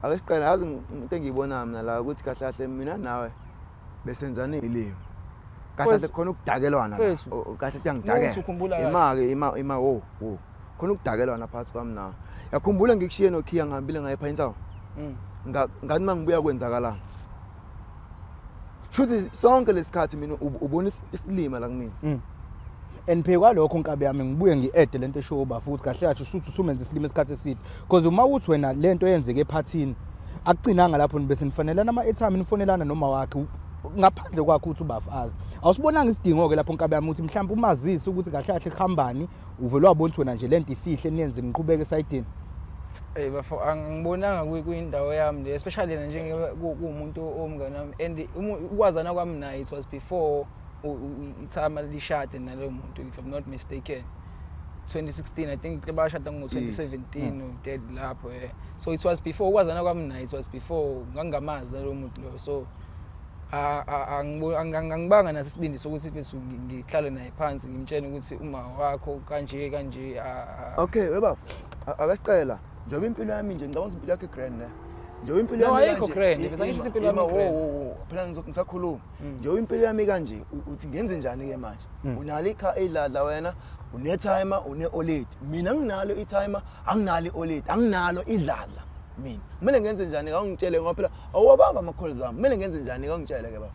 Ake siqale, yazi into engiyibonayo mina la ukuthi kahle kahle mina nawe besenzana izilimi. Kahle kahle khona ukudakelwana la. Mfethu. Kahle kahle Mawuthi ngidakela. ukhumbula kahle. Ima-ke ima ima wo wo. Khona ukudakelwana phakathi kwami nawe. Yakhumbula ngikushiye nokhiya ngihambile ngaye phansi. Ngathi mangibuya kwenzakalani? Shuthi sonke lesikhathi mina ubona isilima la kumina. And phe kwalokho, nkabi yami, ngibuye ngi-ede lento eshowo bafu ukuthi kahle kahle usuthi usumenza isilima isikhathi eside, because uma uthi wena lento yenzeke ephathini, akugcinanga lapho, nibe nifanelana ama-airtime, nifonelana noma wakhe ngaphandle kwakho ukuthi ubafu azi. Awusibonanga isidingo-ke lapho, nkabi yami, ukuthi mhlawumbe umazise ukuthi kahle kahle kuhambani? Uvele wabona ukuthi wena nje lento ifihle, niyenze niqhubeke esayidini. Ey bafo, angibonanga kuyindawo yami le, especially yena njengoba kuwumuntu omngane wami and ukwazana kwami naye, it was before ithama lishade naloyo muntu, if I'm not mistaken 2016, I think bashada ngo-2017 or dead lapho. So it was before ukwazana kwami naye, it was before, ngangingamazi naloyo muntu loyo, so angibanga naso isibindi sokuthi mfethu ngihlale naye phansi ngimtshele ukuthi uma wakho kanje kanje. Okay webafo, ake siqale la. Njengoba impilo yami nje, ngicabanga ukuthi impilo yakho grand ne. Njengoba impilo No, yami ayikho kanje, grand, bese angisho ukuthi impilo yami ima, wo, grand. wo, wo, phela ngisakhuluma. Njengoba impilo yami kanje, uthi ngenze njani ke manje? Unalo idladla wena, une-timer, une-oledi. Mina nginalo i-timer, anginalo i-oledi, anginalo idladla mina. Kumele ngenze njani? Kawungitshele, ngoba phela awuwabamba ama-calls ami. Kumele ngenze njani? Kawungitshele ke baba.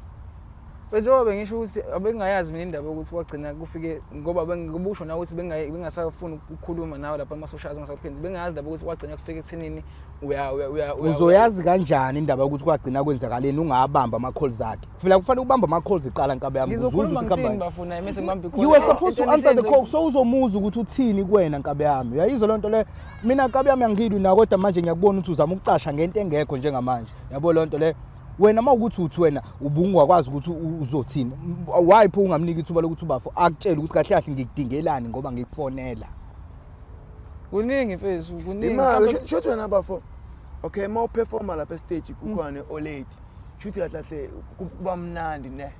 Njengoba bengisho ukuthi abengingayazi mina indaba yokuthi kwagcina kufike, ngoba bengibusho nawe ukuthi bengasafuni ukukhuluma nawe lapha ama-socials, ngasakuphenduli, bengingayazi indaba yokuthi kwagcina kufike ekuthenini uya Uzoyazi kanjani indaba yokuthi kwagcina kwenzakaleni ungabamba ama-calls akhe? Phela kufanele ubambe ama-calls iqala, nkabi yami, uzuze Ngizokhuluma ukuthi ngithini kuhamba. bafuna mese ngibamba i-call? You were supposed to answer the Into call, so uzomuza ukuthi uthini kuwena, nkabi yami. Uyayizwa loo nto leyo? Mina, nkabi yami, angilwi na, kodwa manje ngiyakubona ukuthi uzama ukucasha ngento engekho njengamanje. Yabo loo nto leyo? Wena uma ukuthi uthi wena ubungakwazi ukuthi uzothini, why pho ungamnika ithuba lokuthi ubafo akutshele ukuthi kahle kahle ngikudingelani ngoba ngikufonela? Kuningi mfethu, kuningi. Imali shuthi wena bafo. Okay, uma uperforma lapha estage kukhona ne-oledi. Shuthi kahle kahle kuba mnandi ne.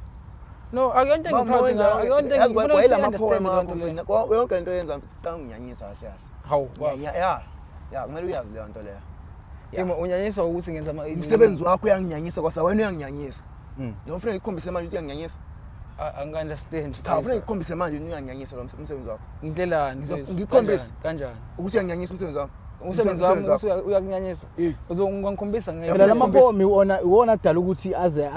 No, akuyonto engiproud ngayo, akuyonto engifuna ukuthi understand loo nto leyo. Yonke lento oyenza mfethu nginyanyisa kahle kahle. Hawu. Ya, kumele uyazi leyo nto leyo. Ya. Ima unyanyiswa ukuthi ngenza Umsebenzi wakho uyanginyanyisa, kwasa wena uyanginyanyisa. Noma ufuna ngikukhombise manje ukuthi uyanginyanyisa? Angi-understand. Cha, ufuna ngikukhombise manje ukuthi uyanginyanyisa lo umsebenzi wakho? Ngindlelani, mfethu? Ngikukhombise. Kanjani? Ukuthi uyanginyanyisa umsebenzi wakho. Umsebenzi wami ukuthi uyakunyanyisa? Uzongikhombisa ngeke. Phela lama poem iwona adala ukuthi aze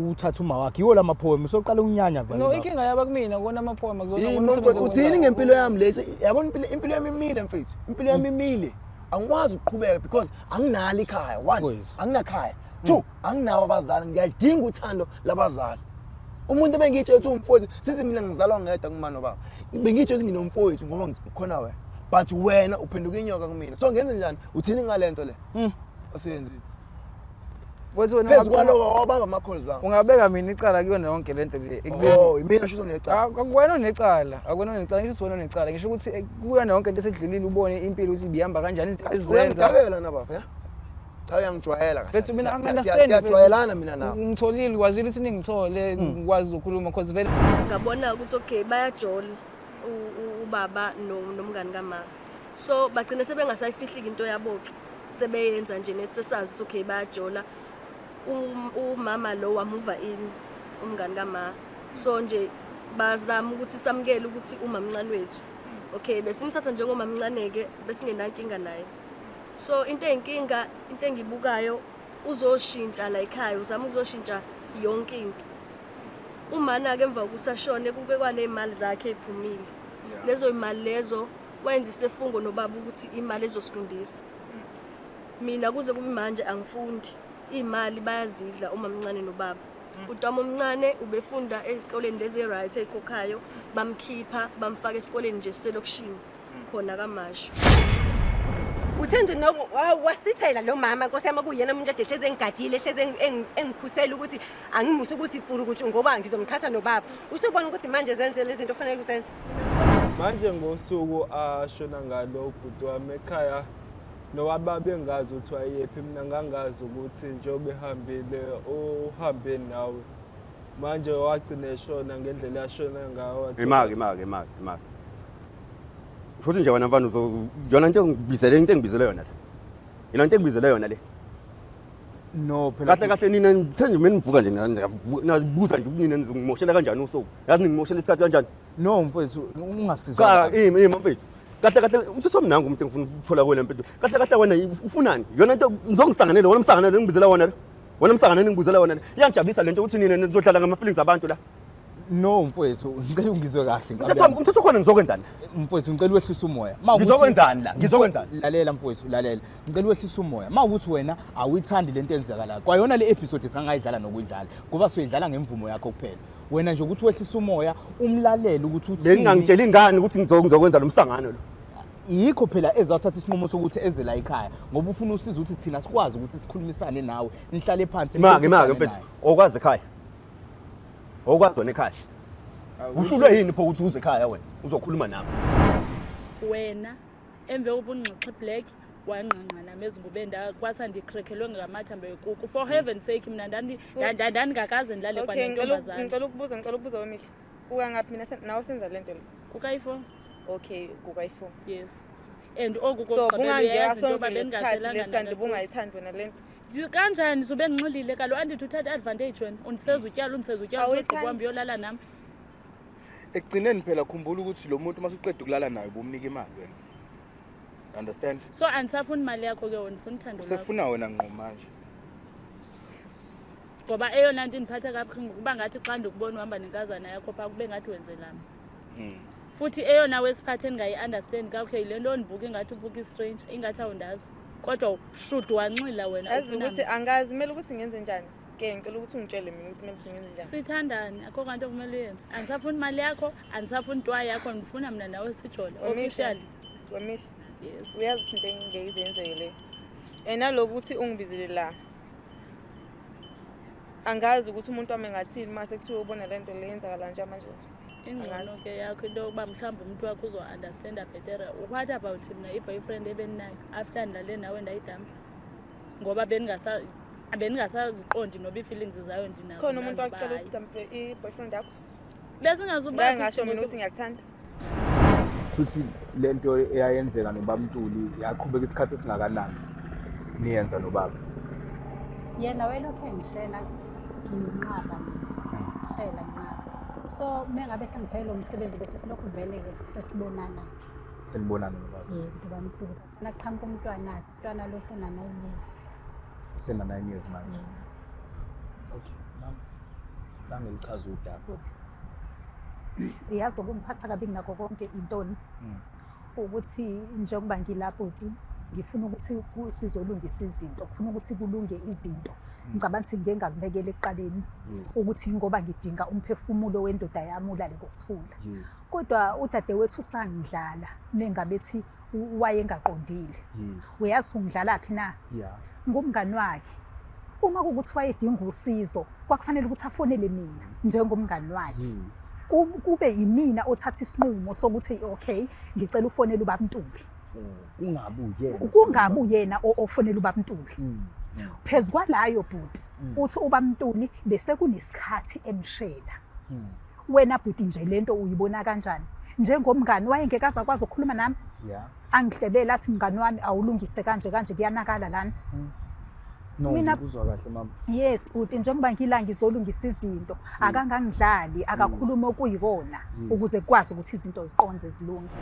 uthathe uma wakhe, yiwo lama poem soqala ukunyanya vele. No, inkinga yaba kumina kona ama poem akuzona umsebenzi. Uthini ngempilo yami lesi? Yabona impilo yami imile mfethu. Impilo yami imile. Angikwazi ukuqhubeka because anginalo ikhaya. One, Mfowethu. anginakhaya. Two, anginawo abazali. Ngiyadinga uthando labazali. Umuntu ebengitshela ukuthi umfowethu, since mina ngizalwa ngedwa kuma nobaba. Bengitshela ukuthi nginomfowethu ngoba ngikhona wena. But wena uphenduka inyoka kumina. So ngenze njani? Uthini ngalento le? Osiyenzile. Mfethu wena Phezu kwaloko wabamba ama-calls ami. Ungabeka mina icala kuyona yonke lento le ekubeni Oh, imina shuthi onecala. Akuwena onecala, akuwena onecala, ngisho wena onecala, ngisho ukuthi kuyona yonke into esedlulile, ubone impilo ukuthi ibihamba kanjani, izinto ezizenza. Uyangidakela na baba, ya? Cha, uyangijwayela kahle. Mfethu mina angi-understand. Siyajwayelana mina nawe. Ngitholile, kwazile ukuthi ningithole, ngikwazi ukukhuluma because vele Ngabona ukuthi okay, bayajola ubaba nomngani kama, so bagcine sebengasayifihli into yabo-ke, sebeyenza nje nethi sesazi ukuthi okay, bayajola. Umama lo wamuva in umngani kama, so nje bazama ukuthi samukele ukuthi umamncane wethu. Okay, besimthatha njengomamncane-ke, besingenankinga naye. So into eyinkinga, into engibukayo, uzoshintsha la ekhaya, uzama ukuzoshintsha yonke into. Umana-ke emva kokuthi ashone kuke kwaney'mali zakhe ey'phumile. Lezo y'mali lezo wayenza isefungo nobaba ukuthi imali ezosifundisa. Mina kuze kube manje angifundi, iy'mali bayazidla umamncane nobaba. Utwami omncane ubefunda ezikoleni lezi right ey'khokhayo, bamkhipha bamfaka esikoleni nje siselokishini khona kaMashu. Uthe nje wasithela lo mama, nkosi yami, kuyena umuntu ade ehlezi engigadile, ehlezi engikhusela ukuthi angimuse ukuthi pulukutshu ngoba ngizomqhatha nobaba. Usubona ukuthi manje zenze lezi zinto ofanele uzenze. Manje ngosuku ashona ngalo ubhuti wami ekhaya, nowaba bengazi ukuthi wayephi, mina ngangazi ukuthi njengoba ehambile uhambe nawe. Manje wagcina eshona ngendlela ashona ngayo Imaki, imaki, imaki, imaki. Futhi nje wena mfana, uzo yona into engibizele yona le. Yona into engibizele yona le. No phela Kahle kahle nina nithe nje menivuka nje nazibuza nje nina nizongimoshela kanjani usuku. Yazi ningimoshela isikhathi kanjani? No mfowethu ungasizwa. Cha ima ima mfethu. Kahle kahle umthetho mnangu umuntu engifuna ukuthola kuwena mfethu. Kahle kahle wena ufunani? Yona into ngizongisanganela wona umsanganelo engibizela wona lo. Wona umsanganelo engibizela wona lo. Iyangijabulisa lento ukuthi nina nizodlala ngama feelings abantu la. No mfowethu ngicela ungizwe kahle. Umthetho umthetho khona ngizokwenzani? Mfowethu ngicela wehlise umoya. Ma Ngizokwenzani la? Ngizokwenzani? Lalela mfowethu lalela. Ngicela wehlise umoya. Ma ukuthi wena awuyithandi lento eyenzakalayo. Kwayona le episode sangayidlala nokuyidlala ngoba soyidlala ngemvumo yakho kuphela. Wena nje ukuthi wehlise umoya umlalele ukuthi uthini. Bengingangitsheli ingane ukuthi ngizokwenza lo msangano lo. Yikho phela ezathatha isinqumo sokuthi eze la ekhaya ngoba ufuna usizo ukuthi thina sikwazi ukuthi sikhulumisane nawe nihlale phansi. Imake imake mfethu okwazi ekhaya. Okwazi wena ekhaya. Uhlulwe yini pho ukuthi uze ekhaya wena uzokhuluma nami? Wena emve kokuba ungxixhe black wangqangqa nami ezingubeni kwasa ndikrekhelwe ngamathambo ekuku for heaven sake mna ndandingakaze ndilale Okay, ngicela kwanentombazana ngicela ukubuza ngicela ukubuza wemihle. Kuka ngaphi mina nawe senza lento le? Kukayi-four. Okay, kukayi-4. Yes, and oku So kokugqibela bungangeka uyayazi into sonke yoba lesikhathi bendingaselanga lesi kanti nakakhulu. bungayithandi wena lento. Kanjani zube ndinxilile kaloku andithi uthatha i-advantage wena undiseza utyala undiseza utyala Awuyithandi? sogqiba uhambe uyolala nam. Ekugcineni phela khumbula ukuthi lo muntu uma usuqeda ukulala naye ubumnika imali wena. Understand? So andisafuni imali yakho ke wena ndifuna uthando lwakho. Usefuna wena ngqo manje. Ngoba eyona nto indiphatha kabuhlungu kuba ngathi xa ndikubona uhamba nenkazana yakho phaa kube ngathi wenzelami. Futhi eyona wesiphathe endingayi-understand kakuhle yile nto ondibuka ingathi ubuka i-stranger ingathi awundazi kodwa should wanxila wena Yazi ufuna ukuthi mna. angazi kumele ukuthi ngenze njani. Ke ngicela ukuthi ungitshele mina ukuthi kumele ukuthi ngenze njani. Sithandane akho kwanto okumele uyenze andisafuni imali yakho andisafuni ntwa yakho ndifuna mna nawe sijole Wemihle. officially. Wemihle. Yes. Uyazi ukuthi into engeke ize yenzeke le. And naloku ukuthi ungibizele la. Angazi ukuthi umuntu wami engathini mase kuthiwa ubona lento le yenzakala nje manje. Ingcono Angazi. ke yakho into yokuba mhlawumbi umntu wakho uzo-understanda bhetere. What about mna i-boyfriend ebendinayo after ndilale nawe ndayidampa ngoba bendingasaziqondi noba ii-feelings zayo ndinazo Khona umuntu na noba wakucela hayi. ukuthi dampe i-boyfriend yakho? Besingazuba Ngake ngasho mina ukuthi ngiyakuthanda. Shuthi lento eyayenzeka nobamntuli yaqhubeka isikhathi esingakanani niyenza nobaba? Yena wayelokhu engishela nginqaba mina shela nginqaba so uma ngabe sengiphelele umsebenzi bese silokhu vele-ke sesibonana-ke. Senibonana nobaba? Yebo, ubamntuli naqhamuka umntwana-ke umntwana lo sena-9 years. Sena 9 years manje. Yebo. Okay, mama. Bangelichaza udaba. Yazi okungiphatha kabi kunakho konke intoni? Ukuthi njengoba ngilapho bhuti ngifuna ukuthi sizolungisa izinto, ngifuna ukuthi kulunge izinto. Ngicabanga ukuthi ngike ngakubekela ekuqaleni ukuthi ngoba ngidinga umphefumulo wendoda yami ulale ngokuthula. Kodwa udadewethu usangidlala mengabe ethi wayengaqondile. Uyazi ungidlalaphi na? Ngumngani wakhe. Uma kuwukuthi wayedinga usizo, kwakufanele ukuthi afonele mina njengomngani wakhe. Kube yimina othatha isinqumo sokuthi okay ngicela ufonele ubab'Ntuli. Kungabi uyena. Kungabi uyena ofonela ubab'Ntuli. Phezu kwalayo bhuti uthi ubab'Ntuli bese kunesikhathi emshela. Wena bhuti nje lento uyibona kanjani? Njengomngani wayengeke aze akwazi ukukhuluma nami? Angihlebele athi mngani wami awulungise kanje kanje kuyanakala lana. No, Mina- ngikuzwa kahle mama. Yes bhuti njengoba ngila ngizolungisa izinto akangangidlali akakhuluma okuyikona ukuze kukwazi ukuthi izinto ziqonde zilunge.